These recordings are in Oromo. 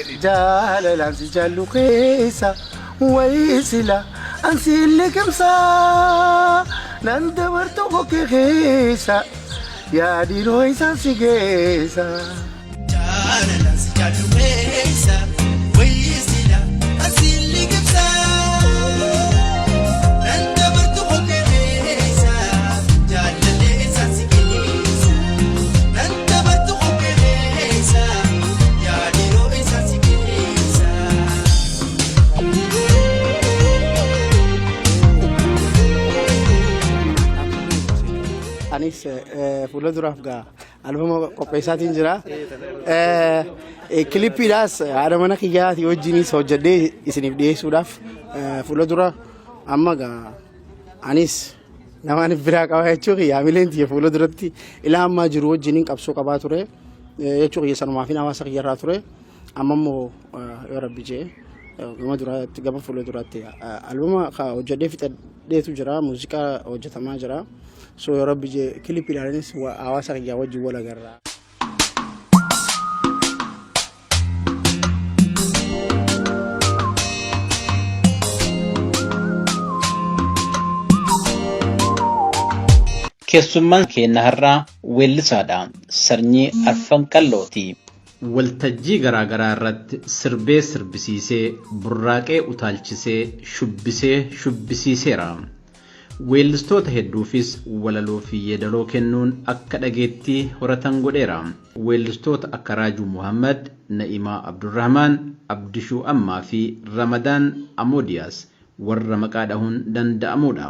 Jaalalaan si jaallu keessa wayii sila an si liqimsa nan dabartu kokkee keessa yaadinoo isaan si geessa. Jaalalaan si jaallu keessa wayii sila an si liqimsa nan dabartu kokkee keessa jaalallee isaan si geessa nan dabartu kokkee keessa yaadinoo isaan si geessa. Anis fuula duraaf gaa albama qopheessaatiin jira. Kilippiidhaas haadha mana kiyyaatii wajjinis hojjedhee isiniif dhiyeessuudhaaf fuula dura amma gaa anis nama ani biraa qaba jechuu kiyya hamileen tiyya fuula duratti ilaa ammaa jiru wajjiniin qabsoo qabaa ture jechuu kiyya sanumaafin hawaasa kiyyarraa ture amma immoo yoo rabbi jee gama duraatti gama fuula duraatti albama hojjedhee fixadheetu jira, muuziqaa hojjetamaa jira, so yoo rabbi jee kilippiidhaanis hawaasa kiyyaa wajjin wal agarra. Keessummaan keenna har'aa weellisaadha. Sarnyii Arfan Qallooti. Waltajjii garaa garaa irratti sirbee sirbisiisee, burraaqee utaalchisee, shubbisee shubbisiiseera. Weellistoota hedduufis walaloo fi yeedaloo kennuun akka dhageettii horatan godheera. Weellistoota akka Raajuu Mohaammad, Na'imaa Abdurrahmaan, Abdishuu Ammaa fi Ramadaan Amoodiyaas warra maqaa dhahuun danda'amuudha.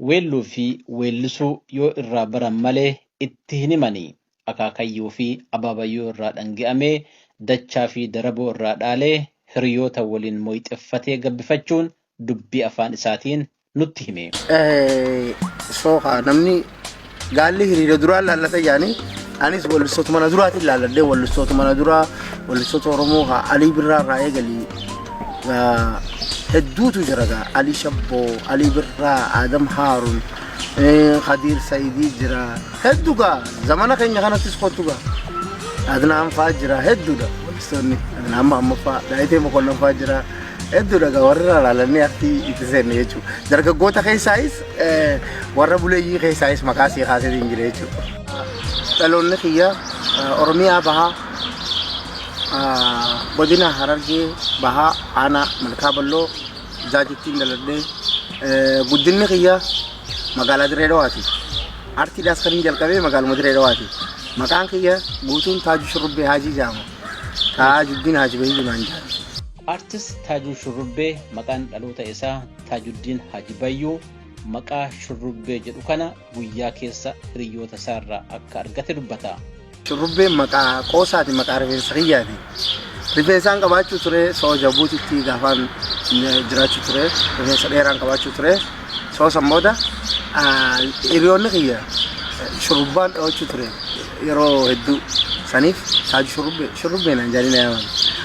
Weelluu fi weellisuu yoo irraa baran malee itti hin himani. Akaakayyuu fi abaabayyuu irraa dhangi'amee, dachaa fi daraboo irraa dhaalee, hiriyoota waliin moyxeffatee gabbifachuun dubbii afaan isaatiin nutti hime. So namni gaalli hiriira duraan laallata jaanii anis wallistoota mana duraatiin laalladhee wallistoota mana duraa wallistoota Oromoo haa Alii Birraa irraa eegalii hedduutu jira gaa Alii Shabboo, Alii Birraa, Adam Haarun, Khadiir Sayidii jira hedduu gaa zamana keenya kanattis kottu gaa Adnaan fa'aa jira hedduudha wallistoonni Adnaan Mahammad fa'aa Daayitee Mokonnon fa'aa jira. Hedduudha egaa warra irraa ilaalanii artii itti seenne jechuudha. Dargaggoota keessaayis warra buleeyyii keessaayis maqaa sii kaaseetiin jira jechuudha. Dhaloonni kiyya Oromiyaa Bahaa godina Harargee Bahaa aanaa Malkaa Balloo Jaajittiin dhaladhee guddinni kiyya magaalaa Dirree Dhawaati. Artiidhaas kan hin jalqabee magaaluma Dirree Dhawaati. Maqaan kiyya guutuun Taajuu Shurrubbee Haajii jedhama. Taajuddiin Haaji Bahiyyuu naan jedhan. Artist Taajuu Shurrubbee maqaan dhaloota isaa Taajuddiin Haaji Bayyuu maqaa Shurrubbee jedhu kana guyyaa keessa hiriyyoota isaarraa akka argate dubbata. Shurrubbeen maqaa qoosaati, maqaa rifeensa kiyyaati. Rifeensaan qabaachuu ture soo Jabuutitti gaafaan jiraachuu ture rifeensa dheeraan qabaachuu ture soo san booda hiriyoonni kiyya shurrubbaan dhawachuu ture yeroo hedduu saniif Taaju Shurrubbee Shurrubbee naan jedhanii na yaaman.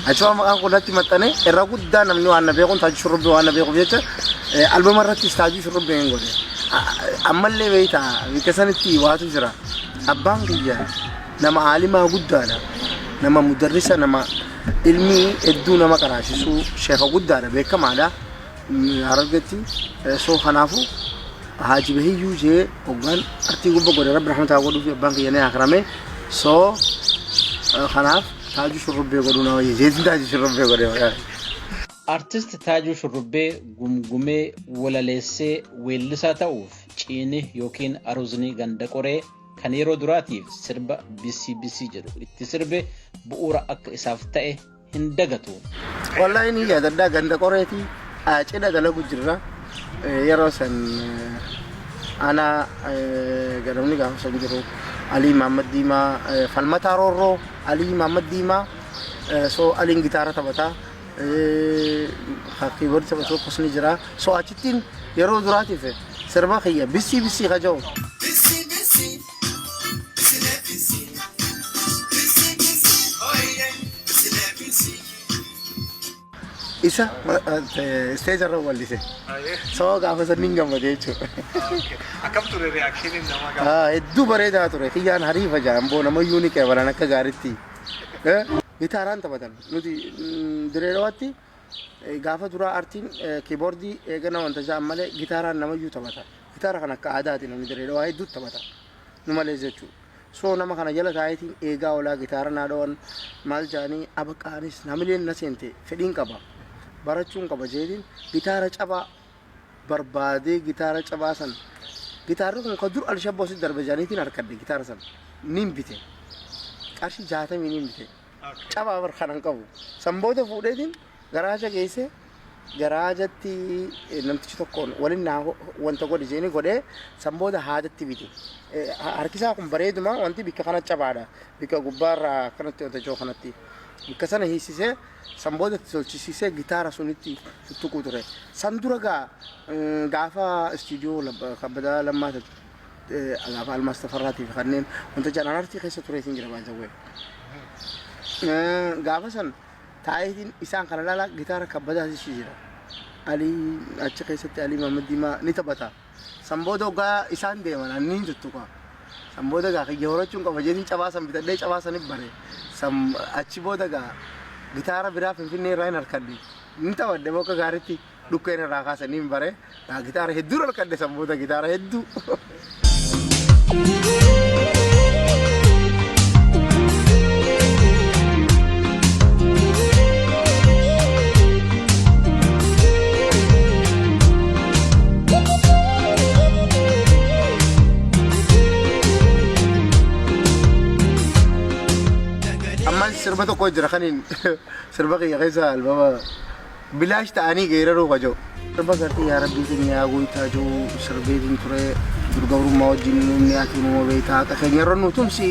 Achuma maqaan kun natti maxxane irra guddaa namni waan na beekuun Taaju Shurrubbee waan na beekuuf jecha albama irrattis Taajuu Shurrubbee hin godhe. Ammallee beektaa bikka sanitti waatu jira. Abbaan kiyya nama aalimaa guddaadha. Nama mudarrisa nama ilmii hedduu nama qaraasisuu sheeka guddaadha beekamaadha. Harargetti soo kanaafuu Haaji Bahiyyuu jee hoggaan artii gubba godhe rabbi rahmataa godhuu fi abbaan kiyya ni akirame soo kanaaf Taajuu Shurrubbee godhuu na wayya jeetiin Taajuu Shurrubbee godhe maqaa. Artist Taajuu Shurrubbee gumgumee walaleessee weellisaa ta'uuf ciini yookiin aruuzni ganda qoree kan yeroo duraatiif sirba Bissii Bissii jedhu itti sirbe bu'uura akka isaaf ta'e hin dagatu. Wallahi ni yaadadhaa ganda qoreeti cidha dalagu jirra yeroo san ana ganamni gaafa san jiru Alii Mahammad Diimaa Falmataa Roorroo Alii Mahammad Diimaa so Aliin gitaara taphataa kiiboordii taphatu tokkos ni jira so achittiin yeroo duraatiif sirba kiyya bissii bissii kaja'u. Bissii bissii bissile bissii bissii bissii oye bissile bissii. Isa isteeja irra wallise. Sababa gaafa sanniin gammade jechuudha. Akkam ture reaakshiniin namaa gaafa? Hedduu bareedaa ture. Kiyyaan hariifa jaan boo namayyuu ni qeebalan akka gaariitti. Gitaaraan taphatan. Nuti Dirree Dhawaatti gaafa duraa artiin kiiboordii eegana wanta ja'an malee gitaaraan namayyuu taphata. Gitaara kan akka aadaati namni Dirree Dhawaa hedduu taphata. Nu malees jechuudha. So nama kana jala taa'eetiin eegaa oolaa gitaara naa dhawan maal ja'anii abaqaanis hamileen na seente fedhiin qaba. Barachuun qaba jeetiin gitaara cabaa barbaadee gitaara cabaa san gitaarri kun ka dur Alshabboo si darbe jedhaniitiin harkadhe gitaara san nin bite qarshii jaatamii nin bite cabaa bar kanan qabu san booda fuudheetiin garaaja geesse garaajatti namtichi tokkoon walin naa wanta godhe jeeni godhee san booda haadatti bite harkisaa kun bareeduma wanti bikka kana cabaadha bikka gubbaarraa akkanatti wanta joo kanatti bikka sana hiisisee San booda itti tolchisiisee gitaara sunitti tuttuquu ture. San dura gaa gaafa istuudiyoo Kabbadaa Lammaa gaafa Almaas Tafarraatii fi kanneen wanta jedhan artii keessa tureetiin jira baay'ee. Gaafa san taa'eetiin isaan kana laala gitaara Kabbadaas jira. Alii achi keessatti Alii Mahammad Diimaa ni taphata. San booda hoggaa isaan deeman ani niin tuttuqa. San booda gaa kiyya horachuun qaba jeetiin cabaa san bitadhee cabaa sanif bare. San achi booda gaa gitaara biraa Finfinnee irraa hin harkadhe. Ni taphadhe bakka gaariitti dhukkeen irraa kaasan niin bare. Gaa gitaara hedduu harkadhe san booda gitaara hedduu. Ammas sirba tokko jira kaniin sirba kiyya keessa albama bilaash ta'anii geeraruu kajoo. Sirba gartee yaa rabbii keenya yaa gooytaa jiru sirbeetiin ture dur gabrummaa wajjin nuumni ati numa beektaa haqa keenya irra nu tumsi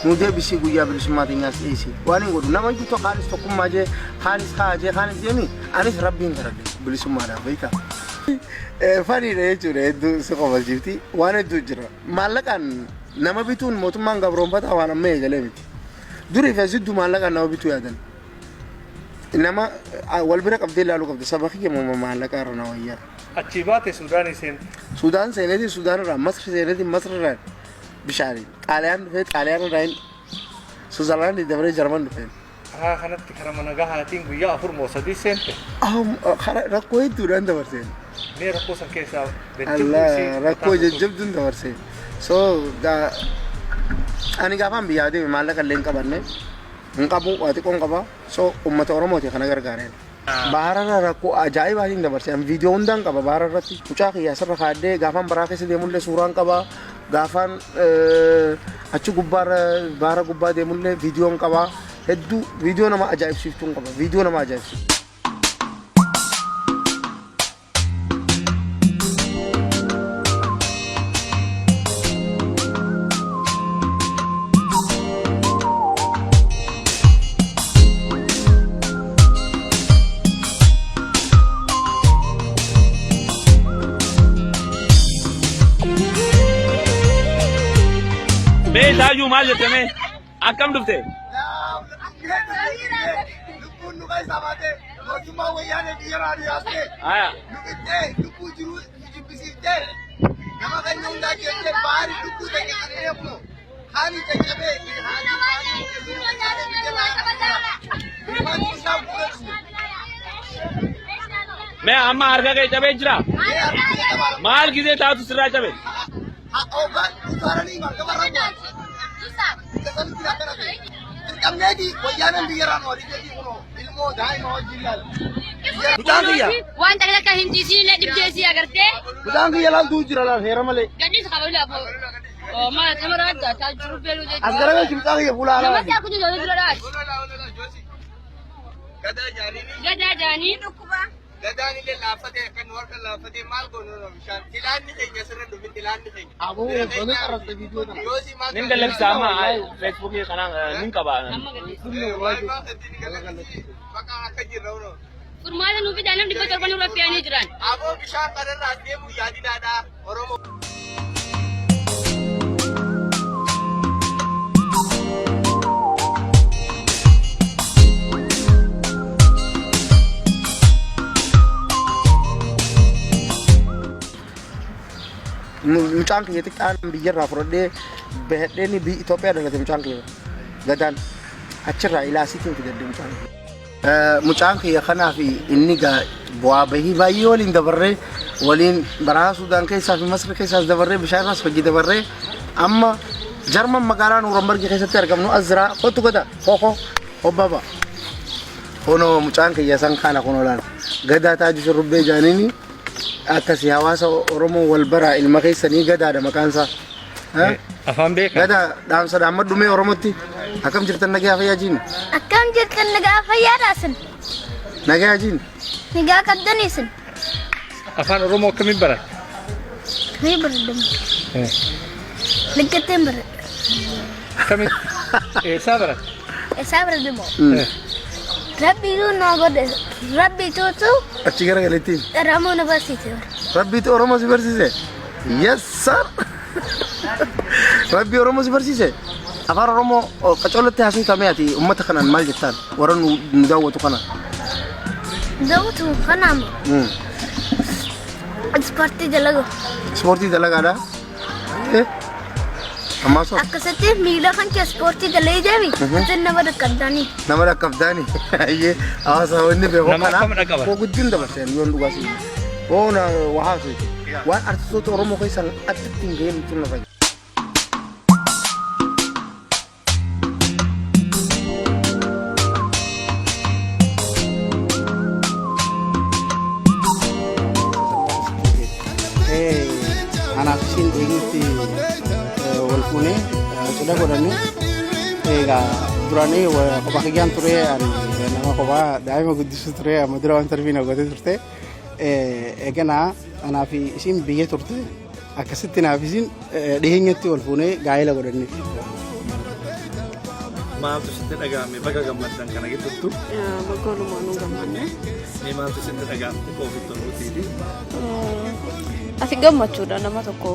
nu deebisii guyyaa bilisummaa teenyaas dhiisi waan hin godhu nama iyyuu kaanis tokkummaa jee kaanis kaa jee kaanis jeemi anis rabbiin kadhadhe bilisummaadhaaf beektaa. Faniidha jechuudha hedduu si kofalchiifti waan hedduu jira maallaqaan nama bituun mootummaan gabroonfataa waan amma eegalee miti durii fi asidduu maallaqaan nama bituu yaadan. Nama wal bira qabdee ilaaluu qabda. Saba kiyya moo maallaqa irra na wayyaa. Achii baate Suudaanii seente. Suudaan seeneeti Suudaan irraa Masri seeneeti Masri irraa bishaaniin Xaaliyaan dhufee Xaaliyaan irraa hin Suuzerlaandii dabaree Jarman dhufeen. Karaa kanatti karaa mana gahaatiin guyyaa 4 moo 3 seente. Karaa rakkoo hedduudhaan dabarseen. Mee rakkoo san keessaa jajjabduu Allah isii rakkoo mataa guutuu. jajjabduun dabarseen. So ani gaafaan biyyaa deeme maallaqa illee hin qabanne. Hin qabu waa xiqqoon qaba. So uummata Oromooti kana gargaareen. Bahararra rakkoo ajaa'ibaatiin dabarse. An viidiyoo hundaan qaba bahara irratti. Mucaa kiyya asirra kaadhee gaafaan baraa keessa deemullee suuraan qaba. Gaafaan achi gubbaarra bahara gubbaa deemullee viidiyoon qaba. Hedduu viidiyoo nama ajaa'ibsiiftuun qaba. Viidiyoo nama ajaa'ibsiiftu. Mee Taajuu maal jette mee? Akkam dhufte? Lubbuun nu keessa baate mootummaa wayyaanee biyya irraa nu yaastee Haya. nu fixxee lubbuu jiruu nu jibbisiiftee nama keenya hundaa jettee baari lubbuu keenya kan eegnu haali caccabee haali haali caccabee biyya irraa ilmaan isaa guutuu Mee amma harka kee cabee jira? mee harka caccabaa Maal gizee taatu sirraa cabe? Hoggaan utaalanii markaba irra bu'an. Biyya sanitti akkana ta'e. Dirqamneeti wayyaaneen biyya irraa nu ariiteetii kunoo ilmoo daa'ima wajjin laala. Mucaan kiyya. Waan takka takka hin ciisiin dhibdee si agartee. Mucaan kiyya laal du'u jira laal heera malee. Gadhiis qaba laafoo. Maal nama raadda taal jiru beeluu jechuudha. As garagalchi mucaa kiyya fuula Nama alaa. si akka jiru dura dhaati. Gadaa jaanii. Gadaan illee laaffatee akka nu harka laaffatee maal goonu nu bishaan tilaanni keenya sirra dhufi tilaanni keenya. Aboo baga qarabde viidiyoo tana. Yoosii maal Nin gallakisa amma feesbuukii kanaan nin qaba. Amma gadhiis. Waa'ee maal ittiin gallakisi bakka akka jirra unoo. Furmaata nuu fidaa namni 700 nurra fe'anii jiran. Aboo bishaan kanarraa deemuu yaadinaadha Oromoo. Mucaan kiyya xiqqaan biyyarraa fudhadhee bahadhee ni biyya Itoophiyaa dhalate mucaan kiyya gadaan. Achirraa ilaa asiitiin fidadde mucaan. Mucaan kiyya kanaa fi inni gaa bu'aa bahii baay'ee waliin dabarree, waliin baraa Suudaan keessaa fi Masri keessaas dabarree, bishaan irraas hojii dabarree, amma Jarman magaalaa Nuurambargi keessatti argamnu as jira. Kottu gada koko hobbaba. Kunoo mucaan kiyya san kana kunoo laala. Gadaa Taaju Shurrubbee jaaniini akkasii hawaasa Oromoo wal baraa, ilma keessanii Gadaadha maqaan isaa. Afaan beekaa? Gadaa, dhaamsa dhaammadhu mee Oromootti. Akkam jirtan, nagaa fayyaa jiin? Akkam jirtan, nagaa fayyaadha isin? Nagaa jiin? Nagaa qabdanii isin? Afaan Oromoo akkamiin baratte? Ni baradhamu. Likkatteen baradha. Akkamitti? Eessaa baratte? Eessaa baradhamu? Rabbiitu na godhe. Rabbiituutu Achi gara galittiin. Oromoo na barsiise. Rabbiitu Oromoo si barsiise? Yes sir. Rabbi Oromoo si barsiise? Afaan Oromoo qacoolatti haasuu tamee ati uummata kanaan maal jettaan? Warra nu daawwatu kana. Daawwatu kanaam ispoortii dalagu. Ispoortii dalagaadha. Ammaa soo Akkasitti miila kan kee ispoortii dalagee deemi. Isin nama dhaqqabdanii. Nama dhaqqabdaani. Ayyee, hawaasa wanni beeku Nama kana. akkam dhaqqaba? Koo guddin dabarseen yoon dhugaa si. Oo na waa haasoo. Waan artistoota Oromoo keessan achitti hin gahin tun lafa. Anaaf isiin dhiyeenyatti wal fuunee cidha godhanne. Egaa duraanii kophaa kiyyaan ture, ani nama kophaa daa'ima guddisuu ture. Amma dura waan tarbii na godhee turte. Eganaa anaaf isiin biyya turte, akkasitti naaf isiin dhiyeenyatti wal fuunee gaa'ela godhanne. Maaltu sitti dhaga'ame baga gammaddan kana gidduuttu? Bakka walumaanuu gammanne. Mee maaltu sitti dhaga'ame xiqqoo ofitti toluutiiti? Ati gammachuudha, nama tokko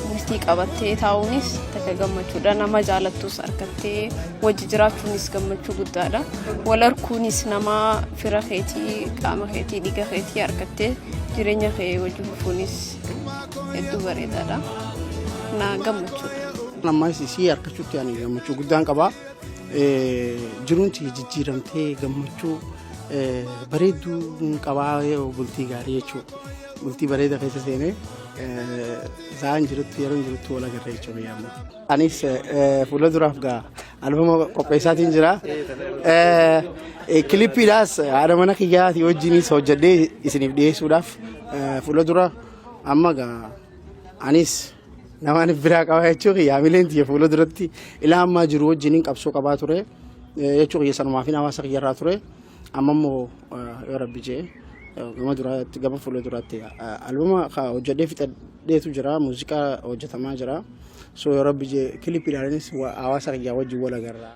bultii qabattee taa'uunis takka gammachuudha, nama jaalattus harkattee wajji jiraachuunis gammachuu guddaadha. Wal harkuunis nama fira keetii, qaama keetii, dhiiga keetii harkattee jireenya kee wajji fufuunis hedduu bareedaadha. Na gammachuudha. Ammas isii harkachuutti ani gammachuu guddaan qaba. Jiruun tiyya jijjiiramtee, gammachuu bareedduu qabaa, bultii gaarii jechuudha. Bultii bareeda keessa seenee sa'aan jirutti, yeroo jirutti wal agarra jechuudha yaamma. Anis fuula duraaf gaa albama qopheessaatiin jira. Kilippiidhaas haadha mana kiyyaatii wajjinis hojjedhee isiniif dhiyeessuudhaaf fuula dura amma gaa anis namaan biraa qaba jechuu kiyya, hamileen tiyya fuula duratti ilaa ammaa jiru wajjiniin qabsoo qabaa ture jechuu kiyya, sanumaafin hawaasa kiyyarraa ture. Amma immoo yoo rabbi jee gama duraatti, gama fuula duraatti albama hojjedhee fixadheetu jira, muuziqaa hojjetamaa jira. So yoo rabbi jee kilippiidhaanis hawaasa kiyyaa wajjin wal agarra.